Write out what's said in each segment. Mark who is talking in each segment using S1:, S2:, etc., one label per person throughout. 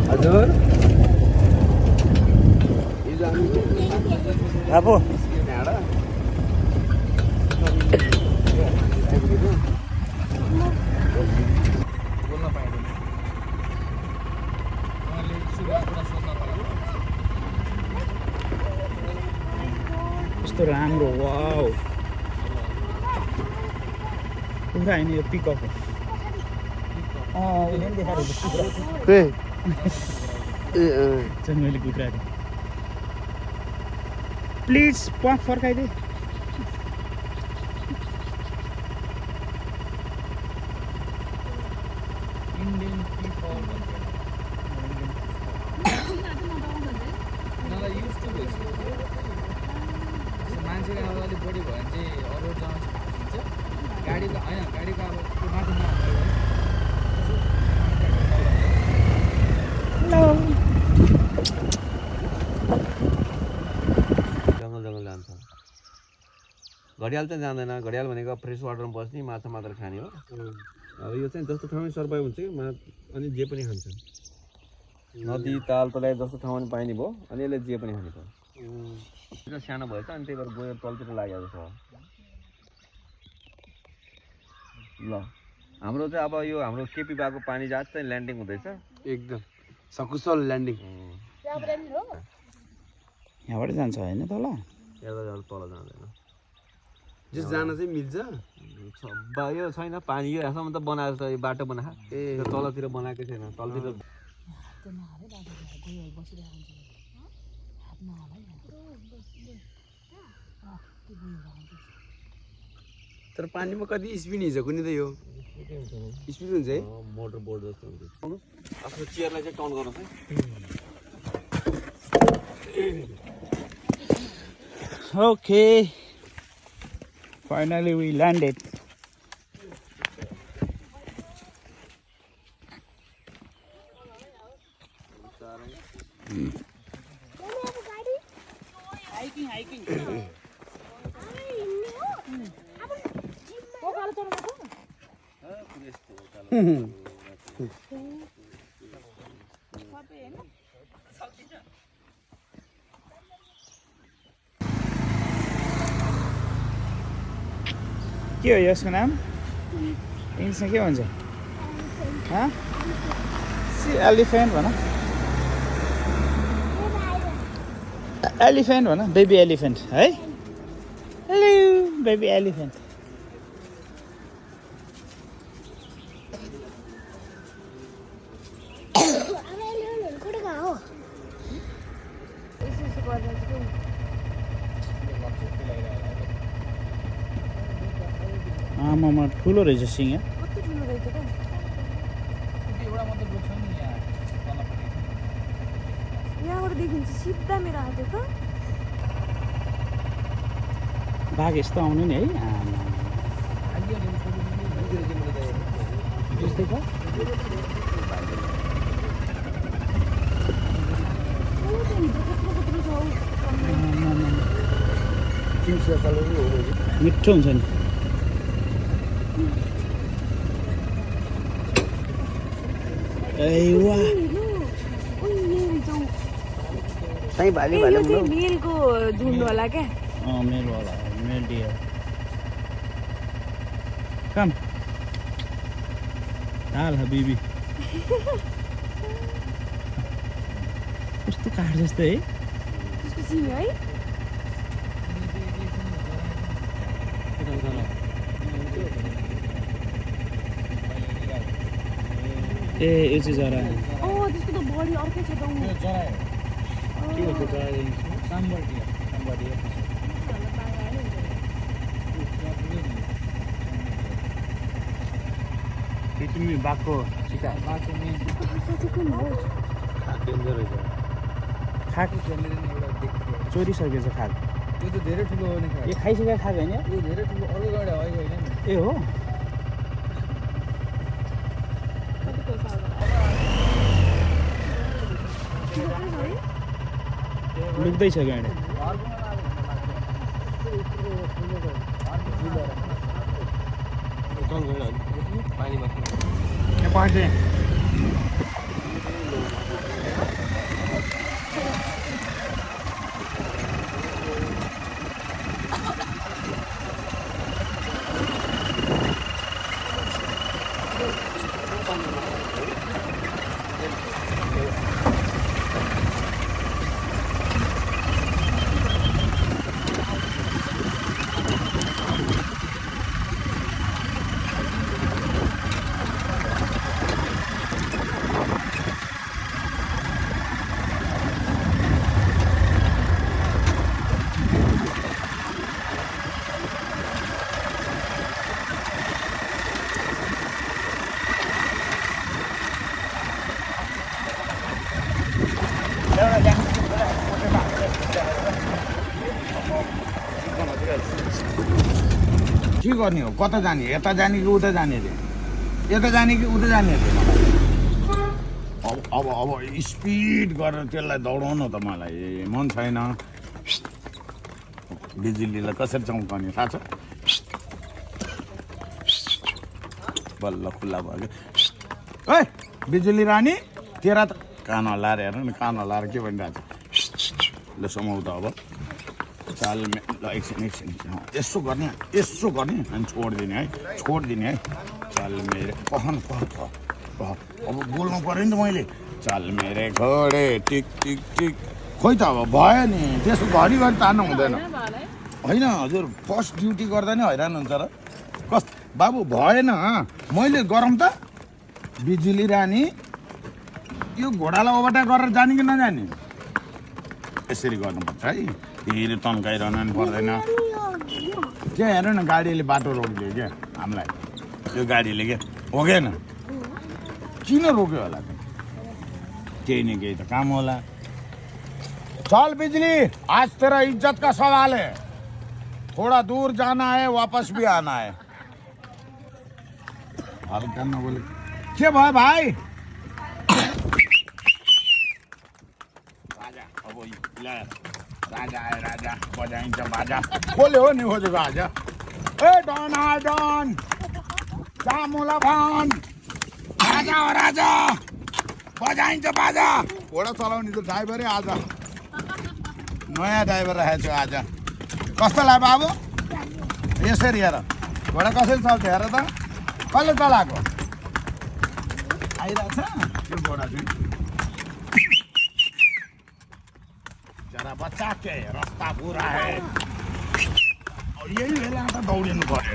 S1: हजुर
S2: बाबु कस्तो राम्रो वाउ पुरा हैन यो पिकअप हो उसले पनि देखाएको मैले कुखुरा प्लिज प्वाक फर्काइदे
S3: मान्छेले अब अलिक बढी भयो भने चाहिँ अरू जग्गा हुन्छ गाडीको होइन गाडीको अब त्यो माथि
S1: जङ्गल जङ्गल जान्छ घडियाल चाहिँ जाँदैन घडियाल भनेको फ्रेस वाटरमा बस्ने माछा मात्र खाने हो अब यो चाहिँ जस्तो ठाउँमै सर्भाइभ हुन्छ कि अनि जे पनि खान्छ नदी ताल तलाई जस्तो ठाउँमा पनि पाइने भयो अनि यसले जे पनि खाने भयो सानो भएछ अनि त्यही भएर गएर तलतिर लागेको छ ल हाम्रो चाहिँ अब यो हाम्रो केपी बाको पानी जहाज चाहिँ ल्यान्डिङ हुँदैछ एकदम सकुशल ल्यान्डिङ
S2: यहाँबाट जान्छ होइन तल
S1: एउटा तल जाँदैन जस जान चाहिँ मिल्छ यो छैन पानी यो यहाँसम्म त बनाएर छ यो बाटो बनाएको ए तलतिर बनाएकै छैन तलतिर
S4: तर पानीमा कति स्पिड हिँड्छ कुनै त यो स्पिड हुन्छ है
S1: मोटर बोट जस्तो हुन्छ आफ्नो चियरलाई चाहिँ टर्न गर्नुहोस् है
S2: okay finally we landed hiking के हो यसको नाम इङ्ग्लिसमा के भन्छ एलिफेन्ट भन एलिफेन्ट भन बेबी एलिफेन्ट है हेलो बेबी एलिफेन्ट आमामा ठुलो रहेछ सिंह
S5: यहाँबाट देखिन्छ सिधा मेरो हात त
S2: बाघ यस्तो आउनु नि है मिठो हुन्छ नि
S5: मेलको झुन्ड होला क्या
S2: मेल वाला मेल डियर कम हाल हबीबी कस्तो काठ जस्तो है
S5: त्यसको सिङ है
S2: ए यो चाहिँ जरा
S5: त्यसको त बडी अर्कै छ त
S2: के हो त्यो जग्गा
S3: साम्बरडिया
S2: तिमी बाघको शिकार
S3: बाटो मेन
S1: डेन्जर रहेछ
S2: खाक
S3: त्यहाँनिर नि एउटा देखियो
S2: चोरिसकेछ खाक
S3: त्यो त धेरै ठुलो हो नि
S2: यो खाइसकेको खाक होइन
S3: यो धेरै ठुलो अरू गाडी होइन नि
S2: ए हो लुक्दैछ गाडी
S1: पानीमा
S2: यहाँ पढ्दै
S6: के गर्ने हो कता जाने यता जाने कि उता जाने रे यता जाने कि उता जाने रे अब स्पिड गरेर त्यसलाई दौडाउनु त मलाई मन छैन बिजुलीलाई कसरी चम्काउने थाहा छ बल्ल खुल्ला भयो ए बिजुली रानी तेरा त कान हल्लाएर हेर्नु नि कान हल्लाएर के भनिरहेको छ ल समाउ त अब चाल ल एकछिन यसो गर्ने अनि छोडिदिने है चाल मेरे अब बोल्नु पऱ्यो नि त मैले चाल मेरे घोडे टिक टिक टिक खोइ त अब भयो नि त्यसो घरिघरि तान्नु हुँदैन होइन हजुर फर्स्ट ड्युटी गर्दा नि हैरान हुन्छ र बाबु भएन मैले गरौँ त बिजुली रानी यो घोडालाई ओभरटेक गरेर जाने कि नजाने यसरी गर्नुपर्छ है फेरि तन्काइरहनु नि पर्दैन क्या हेर न गाडीले बाटो रोकिदियो क्या हामीलाई त्यो गाडीले क्या होगेन किन रोक्यो होला त केही न केही त काम होला चल बिजली आज तेरा इज्जत का सवाल है थोड़ा दूर जाना है वापस भी आना है हल्का न बोले के भयो भाइ राजा अब राजा आयो राजा बजाइन्छ बाजा बोल्यो हो नि खोजेको आज ए डन चामुला भान राजा हो राजा बजाइन्छ बाजा घोडा चलाउने त ड्राइभरै आज नयाँ ड्राइभर राखेको छु आज कस्तो लाग्यो बाबु यसरी हेर घोडा कसरी चल्छ हेर त कसले चलाएको आइरहेछ त्यो घोडा चाहिँ जरा बच्चा के रास्ता बुरा है यही बेला त दौडिनु पर्यो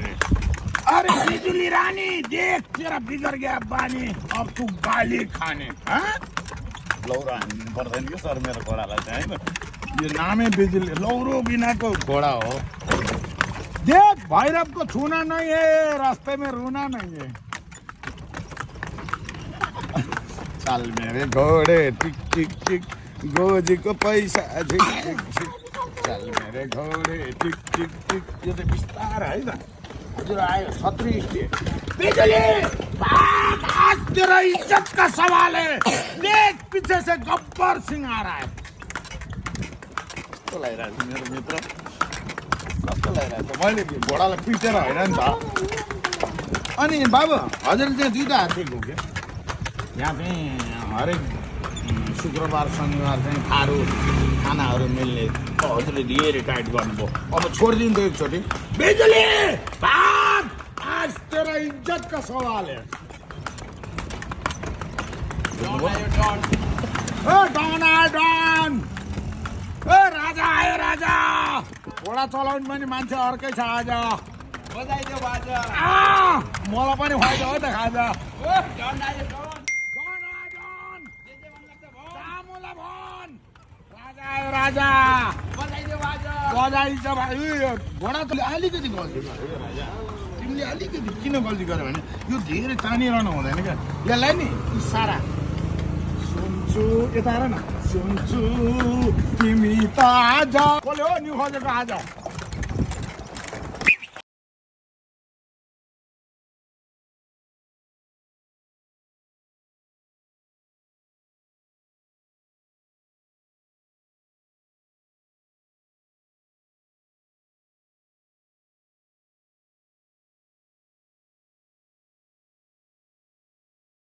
S6: अरे अरे बिजुली रानी देख तेरा बिगड़ गया बानी अब तू गाली खाने लौरो हान्नु पर्दैन कि सर मेरो घोडालाई चाहिँ होइन यो नामै बिजुली लौरो बिनाको घोडा हो देख भैरव को छूना नहीं है रास्ते में रोना नहीं है चल मेरे घोड़े टिक टिक टिक गोजी को पैसा झिक झिक झिक चल मेरे घोड़े टिक टिक टिक यो त बिस्तार है त हजुर आयो 36 स्टेट बिजुली आज तेरा इज्जत का सवाल है देख पीछे से गब्बर सिंह आ रहा है कस्तो लागिरहेको छ मेरो मित्र कस्तो लागिरहेको छ मैले घोडालाई पिटेर होइन नि त अनि बाबु हजुरले चाहिँ दुईवटा हातेको क्या यहाँ चाहिँ हरेक शुक्रबार शनिबार चाहिँ थारू खानाहरू मिल्ने हजुरले धेरै टाइट गर्नुभयो अब छोडिदिनु त एकचोटि बिजुली भाग आज तेरा इज्जत का सवाल है डन ए राजा आयो राजा घोडा चलाउनु पनि मान्छे अर्कै छ आज
S3: बजाइदियो बाजा
S6: मलाई पनि फाइदा हो त खाजा आयो राजा बजाइन्छ भाइ घोडा त अलिकति गल्ती गर्यो राजा तिमीले अलिकति किन गल्ती गर्यो भने यो धेरै तानिरहनु हुँदैन क्या यसलाई नि इसारा सुन्छु यता हेर न सुन्छु तिमी त आज कसले हो न्यु खोजेको आज